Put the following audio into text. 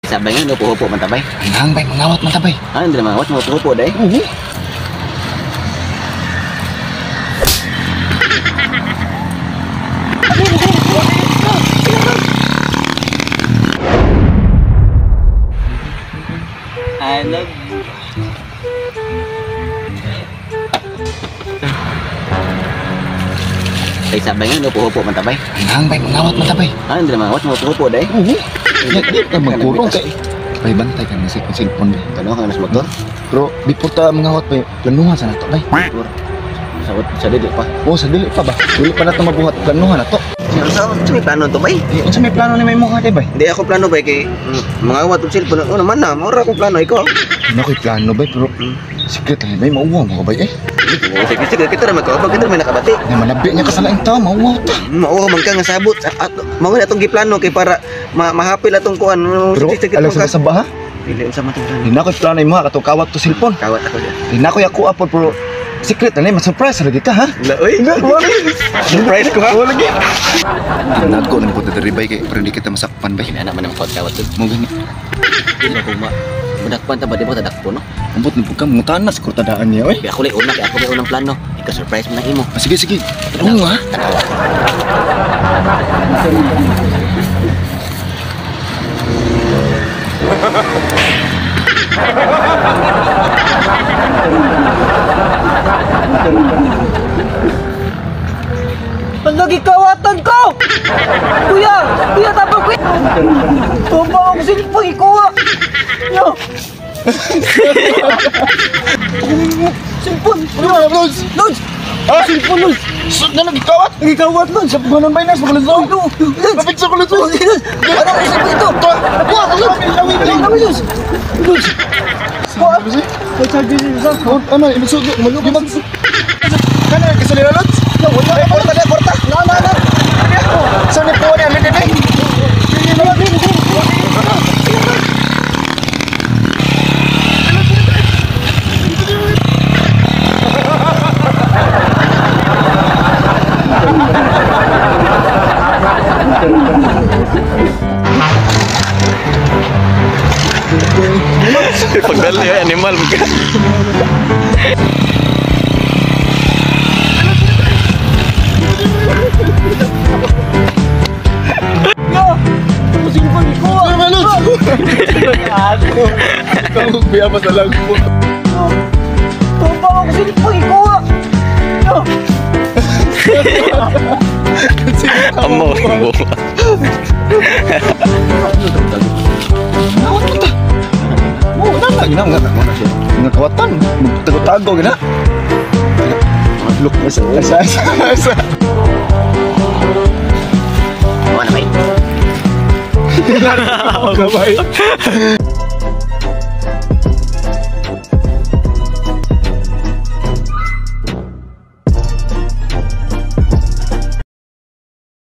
Sabay nga, hupo-hupo man tabay. Nang bay, mangawat man tabay. Ah, hindi na mangawat, hupo-hupo day. Oo. I love you. Ay, sabay nga, hupo-hupo man tabay. Nang bay, mangawat man tabay. Ah, hindi na mangawat, hupo-hupo day. Oo. Di ka magkurong kay. Bay, bantay ka na sa cellphone bay. Kano ka na sa motor? Pero before ta mangawat bay, planuhan sa nato bay. Motor. Sa dili pa. Oh, sa dili pa ba? Dili pa nato mabuhat, planuhan na to. Sa may plano to bay? Eh, unsa may plano ni may mukha day bay? Hindi ako plano bay kay mangawat og cellphone. Ano man na, maura akong plano ikaw. Ano ko'y plano bay, pero secret lang bay, mauwaw mo ka bay eh. Sige, sige, kita ra magkaubag, kita ra may nakabati. Na manabi niya ka sa laing tao, mauwaw ta. Mao man ka nga sabot. At mao na atong giplano kay para mahapil atong kuan. Pero alam sa sa ba ha? Dili unsa man tong plano. Di na ko'y plano imo ha, katong kawat to cellphone. Kawat ako diya. Di na ko'y ako apod pero secret na ni, ma-surprise lagi ka ha. La oy. Surprise ko ha. Wala lagi. Nagko nang punta diri bay kay pero hindi kita masakpan bay. Kinana man ang kawat kawat. Mo gani. Di na kung ma madakpan ta ba di mo tadakpo no? Ambot ni pugka mangutana sa kurtadaan niya oy. Kaya ako lay una, kaya ako may unang plano. Ikaw surprise mo na imo. Ah, sige sige. Oo nga. Tanawa. Ang kawatan ko! Kuya! Kuya, tabang kuya! Tumba ako cellphone, ikuha! Yo! Cellphone! Ano ba, Lods? Lods! Ha? Cellphone, Lods! Na nagkawat? Nagikawat, Lods! Sa pugunan bay nas, magulo. Lods! Kapit sa kulo. Lods! Ano ang cellphone ito? Kuha, kuha, Ano, Lods? Lods! Kuha! May charger siya. Ano, ilusog, malugi mag. Kana kasalira Lods? Wala! Porta na, porta. Na, na, na! Sa ni po ni ali dili. Pagdali animal ka. Yo! Ang cellphone, ikuha! Lods. Kamu biya pa sa lagpo. Tumba ako cellphone, ikuha! Yo! Amo mo. Nawat ta. Oh, na gina nga na siya. Nga kawatan, tago-tago gina. Look sa sa sa. Mo na bay. Kabay.